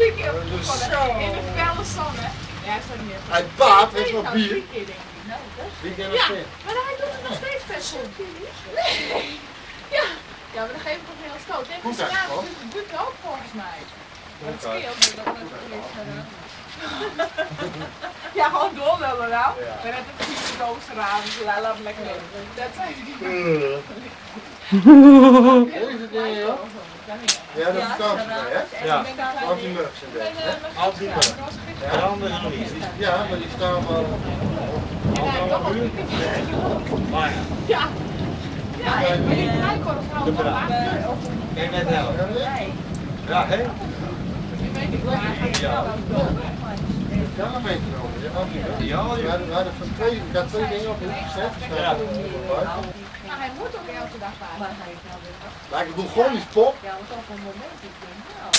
Drie keer op Dus in de felle zon, hè. Ja, is dat niet echt. Hij baat, heeft nog Nou, bier. drie keer denk ik. Nou, dat is Wie kan Ja. dat zien? Maar hij doet het nog steeds best goed. Nee. Ja. Ja, maar dan geef ik ook heel stoot. Nee, Goed maar eigenlijk, doet het doet het ook volgens mij. Maar het scheelt dat dat Ja, gewoon doorlullen nou. Ja. Maar net een vieze rooster aan, lala, lekker. Dat zijn die. Hoe is het ding, joh? Ja, dat is vakantie mee, hè? Ja. Anti-murks en dergelijke, hè? Anti-murks. Ja. De andere nog niet. Ja, maar die staan wel... Maar ja, Ja. Ja, ik ben niet gelijk hoor, of De braak. Kan je net helpen? Ja, hè? Ik weet niet waar. Ja. Ja, een beetje over. Ja, anti-murks. Ja, We hadden van twee, ik had twee dingen op de hoek gezet. Die staan Ja. buiten. Maar hij moet ook elke dag water. Maar hij is nou weer af. Lijkt een Bourgondisch pop. Ja, want op een moment ik denk, nou.